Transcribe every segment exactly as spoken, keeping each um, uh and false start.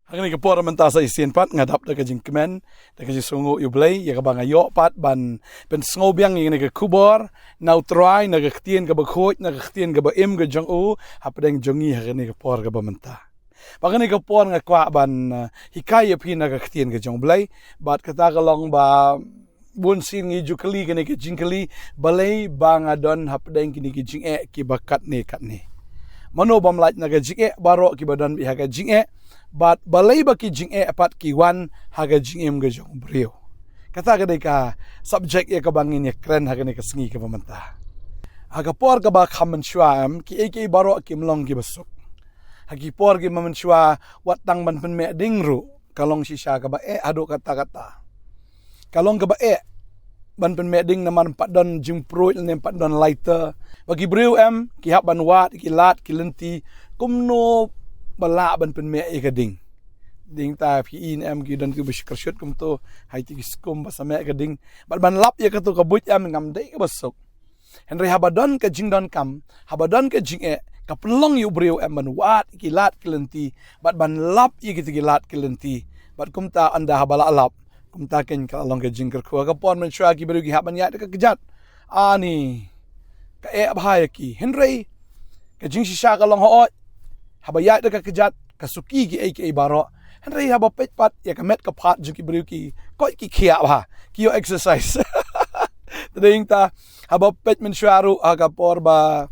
Ha kane ka por mynta sa shisien pat nga dap da ka jingkmen, da ka jingsngew ïa U Blei, ïa kaba nga ïoh pat ban pynsngew biang ïa kane ka khubor na U Trai, na ka ktien kaba khuid, na ka ktien kaba im ka jong U, hapdeng jong ngi ha kane ka por kaba mynta. Ba kane ka por nga kwah ban, eh, hikai ïa phi na ka ktien ka jong U Blei, bad kata ka long ba bun sien ngi ju kylli kane ka jingkylli, balei ba nga don hapdeng kine ki jingeh kiba katne katne. Mano bym lait na ka jingeh baroh kiba don beit ha ka jingeh, bad balei ba ki jingeh pat ki wan ha ka jingim ka jong u briew. Kata ka dei ka subject ïa kaba ngin ïa kren ha kane ka sngi kaba mynta. Ha ka por kaba kham mynshuwa em, kiei kiei baroh kim long kiba suk. Ha ki por kiba mynshuwa wat tang ban pynmeh ding ruh ka long shisha kaba eh haduh katta katta. Ka long kaba eh ban pynmeh ding namar ym pat don jingpruid ne ym pat don lighter. Ba ki briew em, ki hap ban wad ki lad ki lynti, kumno ba lah ban pynmeh ïa ka ding. Dei ta phi i ne em, ki don kiba shu kyrshuh kumto, ha iti ki skum ba sa meh ka ding. Bad ban lap ïa kato ka buit em, ngam dei kaba suk. Hynrei haba don ka jingdonkam, haba don ka jingeh, ka pynlong ïa u briew em ban wad ki lad ki lynti, bad ban lap ïa kita ki lad ki lynti, bad kumta ynda haba la lap, kumta keiñ ka la long ka jingkyrkhu. Ha ka por mynshuwa ki briew ki hap ban ïaid da ka kjat. Ani, ka eh bha ïa ki. Hynrei ka jingshisha ka long hooid, haba ïaid da ka kjat, ka suki kiei kiei baroh. Hynrei haba peit pat ïa ka met ka phad jong ki briew, ki koit ki khiah bha, ki ïoh exercise. Te dei ta, haba peit mynshuwa ruh ha ka por ba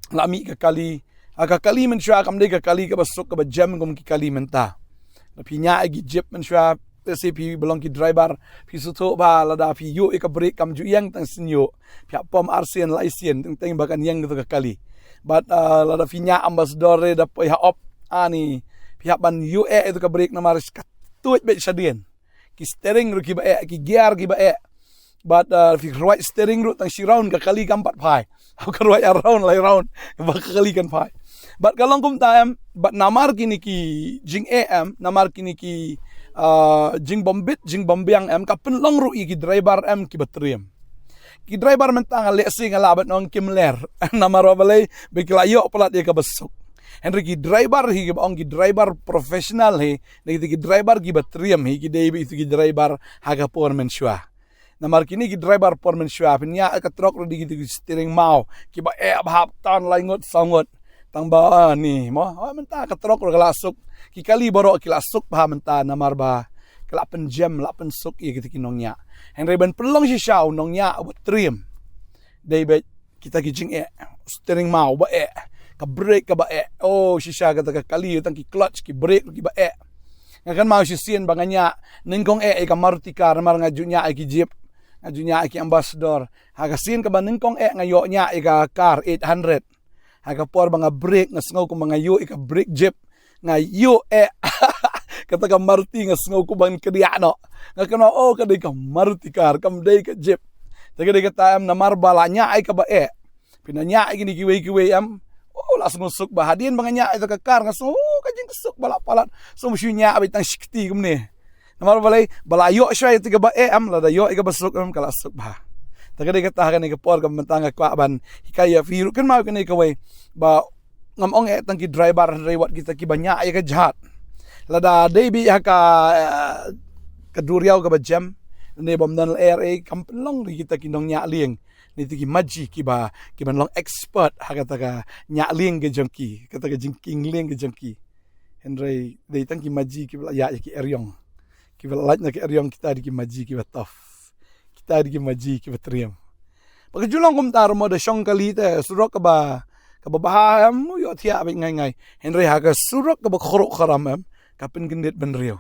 la mih ka kali. Ha ka kali mynshuwa kam dei ka kali kaba suk kaba jem kum ki kali mynta. Lada phi ñiah ïa ki jip mynshuwa, te si phi ba long ki driver, phi sngewthuh bha lada phi ïuh ïa ka brake kam ju ïeng tang sien ïuh. Phi hap pom arsien laisien teng teng ba kan ïeng kato ka kali. Bad, ah, lada phi ñiah Ambassador re da poi ha op, ani, phi hap ban ïuh eh ïa kato ka brake namar ka tuid beit shadien. Ki steering ruh kiba eh, ki gear kiba eh. Bad, ah, phi rwai steering ruh tang shi round ka kali kam pat phai. Haba ka rwai ar round, lai round, ba ka kali kan phai. Bad ka long kumta em, bad namar kine ki jingeh em, namar kine ki, ah, jingbymbit jingbymbiang em, ka pynlong ruh ïa ki driver em kiba triem. Ki driver mynta nga lehse nga lah ban ong kim ler. Namar ba balei, ba ki la ïoh palat ïa kaba suk. Hynrei ki driver hi kiba ong ki driver professional hi, na kita ki driver kiba triem hi, ki dei beit kita ki driver ha ka por mynshuwa. Namar kine ki driver por mynshuwa, phin ñiah ïa ka trok ruh dei kita ki steering maw, kiba eh bha, tan lai ngut saw ngut. Tang ba, ah, ni mo, oh, mynta ka trok ruh ka la suk. Ki kali baroh ki la suk bha mynta namar ba ka la pynjem, la pynsuk ïa kita ki nongñiah. Hynrei ban pynlong shisha u nongñiah uba triem, dei beit kita ki jingeh, steering maw ba eh, ka brake kaba eh. Oh, shisha kata ka kali, tang ki clutch, ki brake kiba eh. Nga kynmaw shisien ba nga ñiah nyngkong eh ïa ka Maruti car, namar nga ju ñiah ïa ki Jeep, nga ju ñiah ïa ki Ambassador. Ha ka sien kaba nyngkong eh nga ïoh ñiah ïa ka car eight hundred. Ha ka por ba nga brake, nga sngew kumba nga ïuh ïa ka brake jip. Nga ïuh eh. Kata ka Maruti nga sngew kumba ngan kdiah noh. Nga kynmaw, oh, ka dei ka Maruti car, kam dei ka jip. Te ka dei kata em, namar ba la ñiah ïa kaba eh. Phin ñiah ïa kine kiwei kiwei em, oh, la sngew suk bha. Hadien ba nga ñiah ïa ka car nga sngew, oh, ka jingsuk ba la palat. Sngew shu ñiah beit tang shi kti kumne. Namar balei, ba la ïoh shuwa ïa kaba eh em, lada ïoh ïa kaba suk em, ka la suk bha. Te ka dei kata, ha kane ka por kaba mynta nga kwah ban hikai ïa phi ruh, kynmaw kane kawei, ba ngam ong eh tang ki driver, hynrei wat kita kiba ñiah ïa ka jhat. Lada dei beit ha ka, eh, ka duriaw kaba jem, ne bym don lyer ei, kam pynlong ruh kita ki nongñiah lieng, ne kita ki maji kiba, kiban long expert ha kata ka ñiah lieng ka jong ki, kata ka jingkieng lieng ka jong ki. Hynrei dei tang ki maji kiba la ïaid ïa ki eriong. Kiba la lait na ki eriong, kita dei ki maji kiba tough. Kita dei ki maji kiba triem. Ba ka ju long kumta ruh mo, da shong kali te surok kaba, kaba bha em, u ïohthiah beit ngai ngai. Hynrei ha ka surok kaba khuruh kharam em, ka pynkyndit bynriew.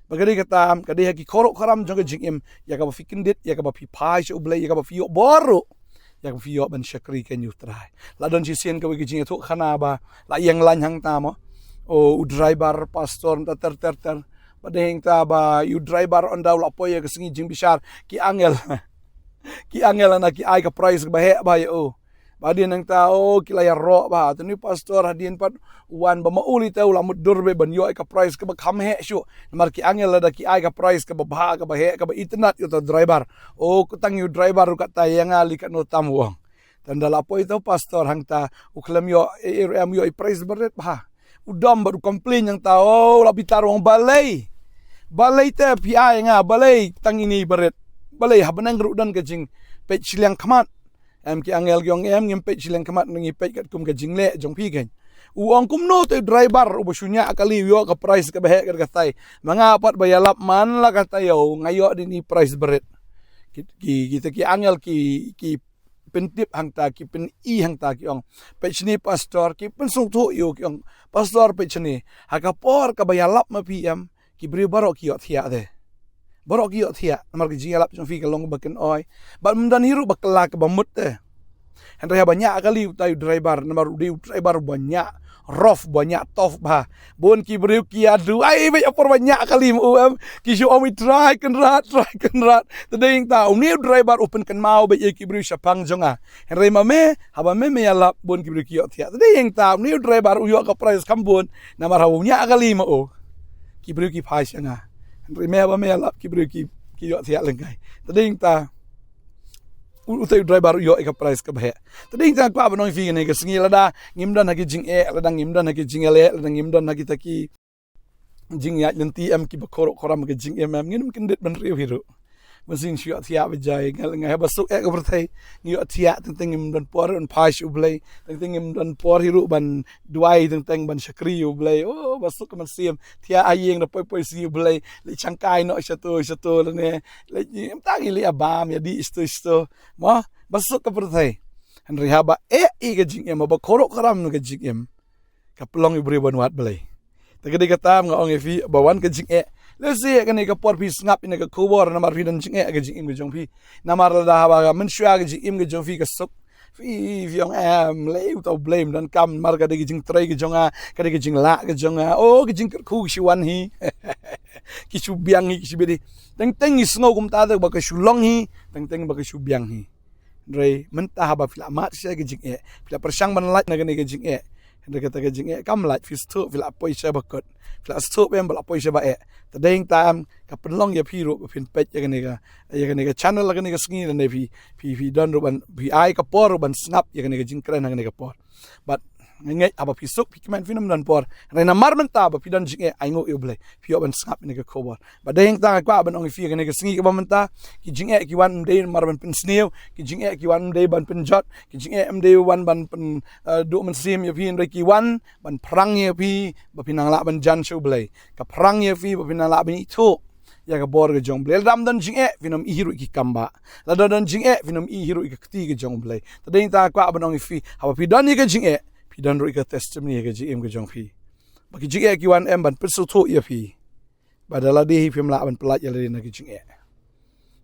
Ba ka dei kata em, ka dei ha ki khuruh kharam jong ka jingim, ïa kaba phi kyndit, ïa kaba phi phai sha U Blei, ïa kaba phi ïoh bor ruh, ïa kaba phi ïoh ban shakri keiñ ïa U Trai. La don shisien kawei ka jingïathuhkhana ba la ïeng lain hangta mo, o, u driver, pastor, mynta ter ter ter. Ba dei hangta ba ïa u driver, ynda u la poi ïa ka sngi jingbishar, ki angel, ki angel ana ki ai ka prize kaba heh bha ïa u. Ba hadien nangta, o, ki la ïaroh bha, te une u pastor hadien pat u wan ba ma u lei te u la mutdur beit ban ïoh ïa ka prize kaba kham heh shuh. Namar ki angel lada ki ai ka prize kaba bha, kaba heh, kaba itynnad ïa uta u driver, o, tang ïa u driver ruh katta, ïa nga lei katno tam, u ong. Te ynda la poi uta u pastor hangta, u khlem ïoh ei ei ruh em, u ïoh i prize ba rit bha. u dom bad u complain ïa nga ta, oh, la bitar, u ong balei. Balei te phi ai nga, balei tang ine i barit. Balei ha bneng ruh don ka jingpeit shiliang khmat. Em, ki angel ki ong em, ngim peit shiliang khmat, ngi peit katkum ka jingleh jong phi kein. U ong kumno te u driver uba shu ñiah kali u ïoh ka prize kaba heh katei. Ma nga pat ba ïalap man la ka taïew, nga ïoh dei ine i prize barit. Ki, ki, kita ki angel ki, ki pyntip hangta, ki pyni hangta, ki ong, peit shane pastor, ki pynsngewthuh ïa u, ki ong, pastor, peit shane. Ha ka por kaba ïalap ma phi, em, ki briew baroh ki ïohthiah te. Baroh ki ïohthiah namar ka jingïalap jong phi ka long ba kynoi. Bad ym don hi ruh ba kylla kaba mut te. Hynrei haba ñiah kali utai u driver, namar u dei u driver uba ñiah rough, uba ñiah tough bha. Bun ki briew ki ïa duwai beit ha por ba ñiah kali ma u, em. Ki shu ong, "We try, Kynrad, try, Kynrad." Te dei ïa kata, une u driver u pynkynmaw beit ïa ki briew shaphang jong nga. Hynrei ma me, haba me, me ïalap, bun ki briew ki ïohthiah. Te dei ïa kata, une u driver u ïoh ka prize kham bun, namar haba u ñiah kali ma u, ki briew ki phai sha nga. Hynrei me, haba me ïalap, ki briew ki, ki ïohthiah lyngkai. Te dei ïa kata, u, utai u driver u ïoh ïa ka prize kaba heh. Te dei ïa kata nga kwah ban ong ïa phi kane ka sngi, lada ngim don ha ki jingeh, lada ngim don ha ki jingïaleh, lada ngim don ha kita ki jingïaid lynti, em, kiba khuruh khuram ka jingim, em, ngin ym kyndit ban riew hi ruh. Mynsiem shu ïohthiah ba jai, nga, nga haba suk eh ka pyrthei, ngi ïohthiah, teng teng ngim don por ban phai sha U Blei, teng teng ngim don por hi ruh ban duwai, teng teng ban shakri ïa U Blei. Oh, ba suk ka mynsiem, thiah ha ïing da poi poi sngi U Blei, leit shangkai noh shato shato lane, leit, em, tang ïa leit ha bam, ïa dih shato shato. Mo, ba suk ka pyrthei. Hynrei haba eh ïa ka jingim, haba khuruh khuram ka jingim, ka pynlong ïa u briew ban wad Blei. Te ka dei kata nga ong ïa phi, ba wan ka jingeh, lehse kane ka por phi sngap ïa kane ka khubor namar phi don jingeh ha ka jingim ka jong phi. Namar lada haba mynshuwa ka jingim ka jong phi ka suk, phi, phi ong, em, lei uta U Blei ym donkam, namar ka dei ka jingtrei ka jong nga, ka dei ka jinglah ka jong nga. Oh, ka jingkyrkhu ka shu wan hi. Ki shu biang hi, ki shu biang hi. Teng teng ngi sngew kumta te ba ka shu long hi, teng teng ba ka shu biang hi. Hynrei mynta haba phi la mad sha ka jingeh, phi la pyrshang ban lait na kane ka jingeh, hynrei kata ka jingeh kam lait, phi sngewthuh phi la poi sha ba kut, phi la sngewthuh ba em ba la poi sha ba eh. Te dei tang ka pynlong ïa phi ruh ba phin peit ïa kane ka, ïa kane ka channel, ïa kane ka sngi, lane phi, phi, phi don ruh ban, phi ai ka por ruh ban sngap ïa kane ka jingkren ha kane ka por. Bad nga ngeit haba phi suk phi kmen phin ym don por. Hynrei namar mynta ba phi don jingeh, ainguh ïa U Blei, phi ïoh ban sngap ïa kane ka khubor. Bad dei tang nga kwah ban ong ïa phi kane ka sngi kaba mynta, ki jingeh ki wan ym dei namar ban pynsniew, ki jingeh ki wan ym dei ban pynjot, ki jingeh ym dei wan ban pyn, eh, duh mynsiem ïa phi, hynrei ki wan ban pyrshang ïa phi ba phin nang lah ban jan sha U Blei. Ka pyrshang ïa phi ba phin nang lah ban ithuh ïa ka bor ka jong U Blei. Lada ym don jingeh, phin ym i hi ruh ïa ki kam ba. Lada don jingeh, phin ym i hi ruh ïa ka kti ka jong U Blei. Te dei tang nga kwah ban ong ïa phi, haba phi don ïa ka jingeh, phi don ruh ïa ka testimony ïa ka jingim ka jong phi. Ba ki jingeh ki wan em ban pynsngewthuh ïa phi ba da lade hi phim lah ban pyllait ïa lade na ki jingeh.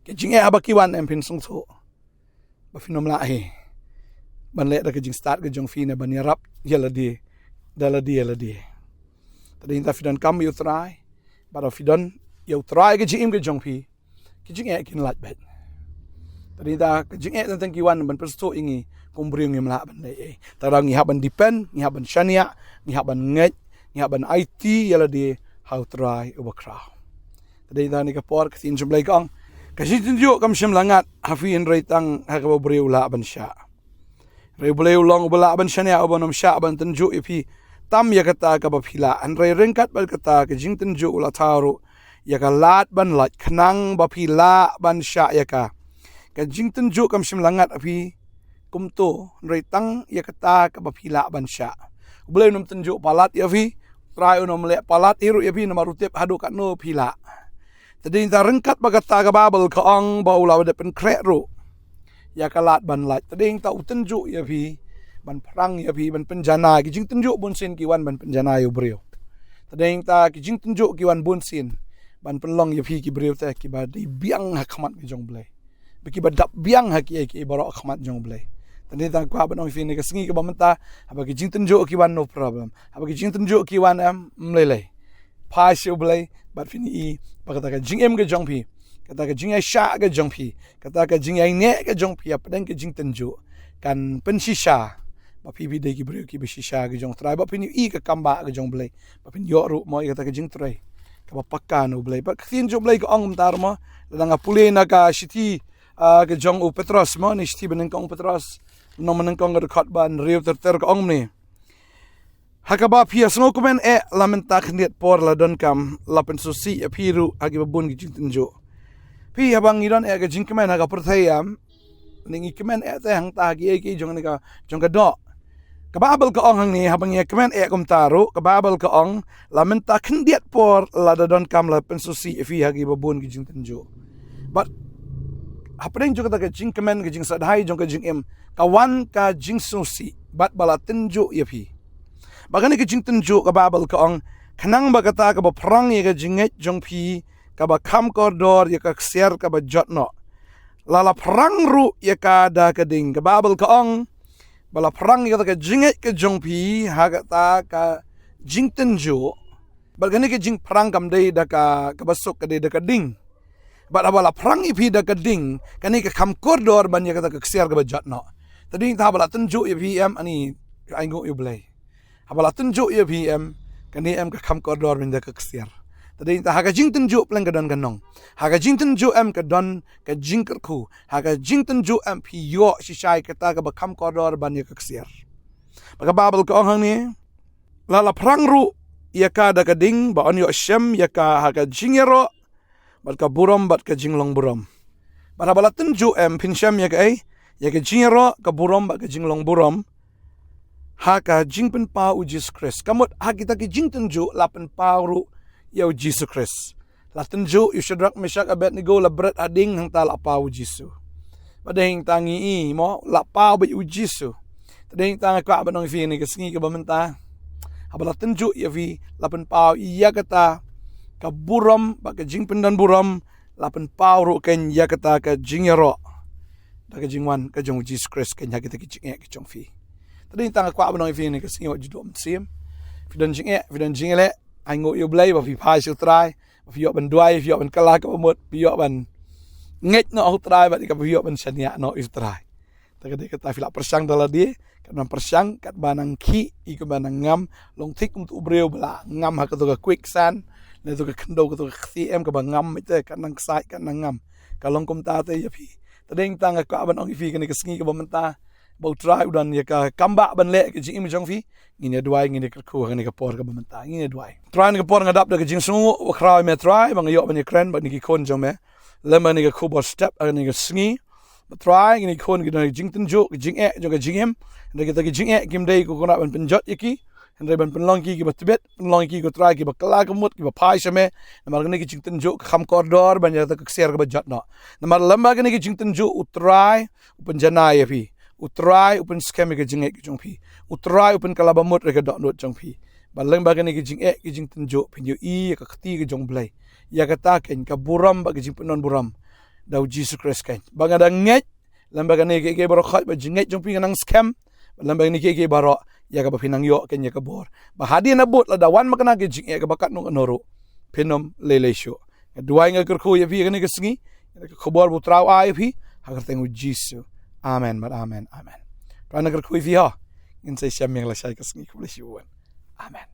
Ki jingeh haba ki wan em phin sngewthuh ba phin ym lah hi ban leh da ka jingstad ka jong phi ne ban ïarap ïa lade da lade ïa lade. Te dei tang phi donkam ïa U Trai, bad haba phi don ïa U Trai ka jingim ka jong phi, ki jingeh kin lait beit. Te dei tang ka jingeh teng teng ki wan ban pynsngewthuh ïa ngi kum briew ngim lah ban leh ei. Te ngi hap ban depend, ngi hap ban shaniah, ngi hap ban ngeit, ngi hap ban aiti ïa lade ha U Trai uba khraw. Te dei tang kane ka por ka ktien jong U Blei ka ong, ka jingtynjuh kam shym la ngat ha phi hynrei tang ha kaba u briew u lah ban shah. Hynrei U Blei u long uba lah ban shaniah, uban ym shah ban tynjuh ïa phi tam ïa kata kaba phi lah. Hynrei ryngkat bad kata, ka jingtynjuh u la thaw ruh ïa ka lad ban lait khnang ba phi lah ban shah ïa ka. Ka jingtynjuh kam shym la ngat ha phi kumto, hynrei tang ïa kata kaba phi lah ban shah. U Blei un ym tynjuh palat ïa phi, U Trai un ym leh palat hi ruh ïa phi namar u tip haduh katno phi lah. Te dei tang ryngkat bad kata ka Baibl ka ong ba u la dep pynkhreh ruh ïa ka lad ban lait. Te dei tang u tynjuh ïa phi, ban pyrshang ïa phi, ban pynjanai. Ki jingtynjuh bunsien ki wan ban pynjanai ïa u briew. Te dei tang ki jingtynjuh ki wan bunsien ban pynlong ïa phi ki briew te kiba dei biang ha khmat ka jong U Blei, ba kiba dap biang ha kiei kiei baroh ha khmat jong U Blei. Te dei tang kwah ban ong ïa phi kane ka sngi kaba mynta, haba ki jingtynjuh ki wan, no problem. Haba ki jingtynjuh ki wan em, ym lei lei. Phai sha U Blei, bad phin i ba kata ka jingim ka jong phi, kata ka jingïaishah ka jong phi, kata ka jingïaineh ka jong phi hapdeng ka jingtynjuh kan pynshisha ba phi phi dei ki briew kiba shisha ka jong U Trai, ba phin i ka kam ba ka jong U Blei, ba phin ïoh ruh mo ïa kata ka jingtrei kaba paka na U Blei. Bad ka ktien jong U Blei ka ong kumta ruh mo, lada nga pule na ka shithi, ah, ka jong u Petros mo, ne shithi banyngkong u Petros, nong banyngkong ka dkhot ba hynriew ter ter ka ong kumne. Ha kaba phi ïa sngewkmen eh, la mynta khyndiat por la donkam la pynsngewsih ïa phi ruh ha kiba bun ki jingtynjuh. Phi, haba ngi don eh ka jingkmen ha ka pyrthei, em, ngi kmen eh te hangta ha kiei kiei jong kane ka, jong ka doh. Ka Baibl ka ong hangne, haba ngi kmen eh kumta ruh, ka Baibl ka ong, la mynta khyndiat por la da donkam la pynsngewsih ïa phi ha kiba bun ki jingtynjuh. Bad hapdeng jong kata ka jingkmen, ka jingshadhai jong ka jingim, ka wan ka jingsngewsih bad ba la tynjuh ïa phi. Bad kane ka jingtynjuh, ka Baibl ka ong, khnang ba kata kaba phrang ïa ka jingngeit jong phi kaba kham kordor ïa ka ksiar kaba jot noh, la la phrang ruh ïa ka da ka ding. Ka Baibl ka ong ba la phrang ïa kata ka jingngeit ka jong phi ha kata ka jingtynjuh. Bad kane ka jingphrang kam dei da ka, kaba suk ka dei da ka ding. Bad haba la phrang ïa phi da ka ding, kane ka kham kordor ban ïa kata ka ksiar kaba jot noh. Te dei nangta haba la tynjuh ïa phi, em, ani, ainguh ïa U Blei. Haba la tynjuh ïa phi, em, kane, em, ka kham kordor ban ïa ka ksiar. Te dei nangta ha ka jingtynjuh pleng ka don ka nong. Ha ka jingtynjuh, em, ka don ka jingkyrkhu. Ha ka jingtynjuh, em, phi ïoh shisha ïa kata kaba kham kordor ban ïa ka ksiar. Bad ka Baibl ka ong hangne, la la phrang ruh ïa ka da ka ding, ba yn ïoh shem ïa ka ha ka jingïaroh bad ka burom bad ka jinglong burom. Bad haba la tynjuh, em, phin shem ïa kaei? Ïa ka jingïaroh, ka burom bad ka jinglong burom ha ka jingpynpaw U Jisu Khrist. Ka mut ha kita ki jingtynjuh la pynpaw ruh ïa U Jisu Khrist. La tynjuh ïa u Shadrak, Meshak, Abednego, la bret ha ding, hangta la paw U Jisu. Bad dei hangta ngi i mo, la paw beit U Jisu. Te dei hangta nga kwah ban ong ïa phi kane ka sngi kaba mynta, haba la tynjuh ïa phi, la pynpaw ïa kata ka burom bad ka jingpyndon burom, la pynpaw ruh kein ïa kata ka jingïaroh da ka jingwan ka jong U Jisu Khrist kein ha kita ki jingeh ki jong phi. Te dei hangta nga kwah ban ong ïa phi kane ka sngi, wat ju duh mynsiem. Phi don jingeh, phi don jingeh, leh, ainguh ïa U Blei ba phi phai sha U Trai, ba phi ïoh ban duwai, phi ïoh ban kylla kaba mut, phi ïoh ban ngeit noh ha U Trai, bad kaba phi ïoh ban shaniah noh ïa U Trai. Te ka dei kata, phi la pyrshang da lade, katba nang pyrshang, katba nang khih, ïa kaba nang ngam, long thik kum uto u briew ba la ngam ha kato ka quicksand, ne kato ka khyndew, kato ka kti, em, kaba ngam, te ka nang ksaid, ka nang ngam. Ka long kumta te ïa phi. Te dei hangta nga kwah ban ong ïa phi kane ka sngi kaba mynta, ba U Trai u don ïa ka kambah ban leh ka jingim jong phi. Ngin ïa duwai, ngin ïa kyrkhu ha kane ka por kaba mynta. Ngin ïa duwai. Trai, ha kane ka por nga dap da ka jingsngewnguh bakhraw ïa me Trai, ba ngi ïa kren bad ngi ïa kyntiew jong me lem bad kane ka khubor step ha kane ka sngi. Ba Trai, kine ki khun ki don ka jingtynjuh, ka jingeh jong ka jingim. Hynrei kita ki jingeh kim dei ko Kynrad ban pynjot ïa ki, hynrei ban pynlong ïa ki kiba tbit, pynlong ïa ki ko Trai kiba kylla ka mut, kiba phai sha me. Namar kane ka jingtynjuh ka kham kordor ban ïa kata ka ksiar kaba jot noh. Namar lem bad kane ka jingtynjuh U Trai u pynjanai ïa phi. U Trai u pynskhem ïa ka jingngeit ka jong phi. U Trai u pynkylla ba mut ïa ka dohnud jong phi. Bad lem bad kane ka jingeh, ka jingtynjuh, phin ïohi ïa ka kti ka jong U Blei. Ïa kata kein ka burom bad ka jingpynbun burom da U Jisu Khrist kein. Ba nga da ngeit lem bad kane kiei kiei baroh khoit ba jingngeit jong phi kan nang skhem. Bad lem bad kane kiei kiei baroh, ïa kaba phin nang ïoh kein ïa ka bor. Ba hadien nabud lada wan ma kane ka jingeh kaba katno katno ruh, phin ym lei lei shuh. Nga duwai, nga kyrkhu ïa phi kane ka sngi, ïa ka khubor ba U Trai u ai ïa phi, ha ka kyrteng U Jisu. Amen, bad amen, amen. Trai un kyrkhu ïa phi ho. Ngin sa ïashem ïa ka lashai ka sngi, khublei shibun. Amen.